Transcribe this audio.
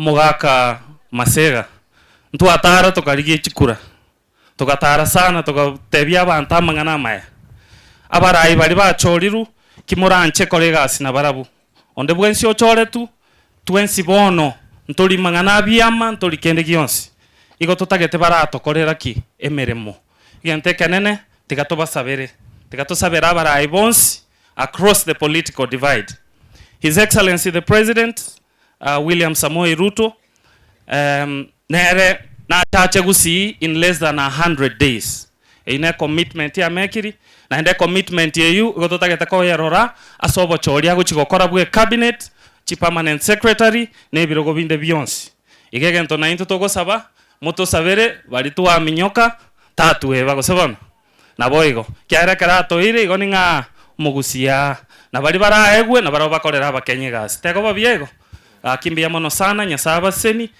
Omogaka Masega, ntwatara tokarigia chikura, togatara sana togatebia abanto amang'ana amaya. Abarai baria bachorirwe, ki moranche kora egasi nabarabwo. Onde bwensi ochoretwe, twensi bono ntori mang'ana a biama, ntori kende gionsi. Igo totagete baratokorera ki? Emeremo. Egento ekenene, tiga tobasabere, tiga tosabere abarai bonsi across the political divide. His Excellency the President, William Samoei Ruto, nere nachache Gusii in less than a hundred days. Eyio ne commitment yamekiri, naende ecommitment eyio igo totagete koyerora ase obochori agochia gokora bwe ecabinet, chipermanent secretary, na ebirogo binde bionsi. Iga egento naintwe togosaba, motosabere baria twaminyoka, tatueba gose bono? Naboigo, ekiagera ekero atoeire igo ning'a omogusii aa, na baria baraegwe nabarabwo bakorere Abakenya egasi. Tekoba buya igo? Gaki mbuya mono sana, Nyasae abasesenie.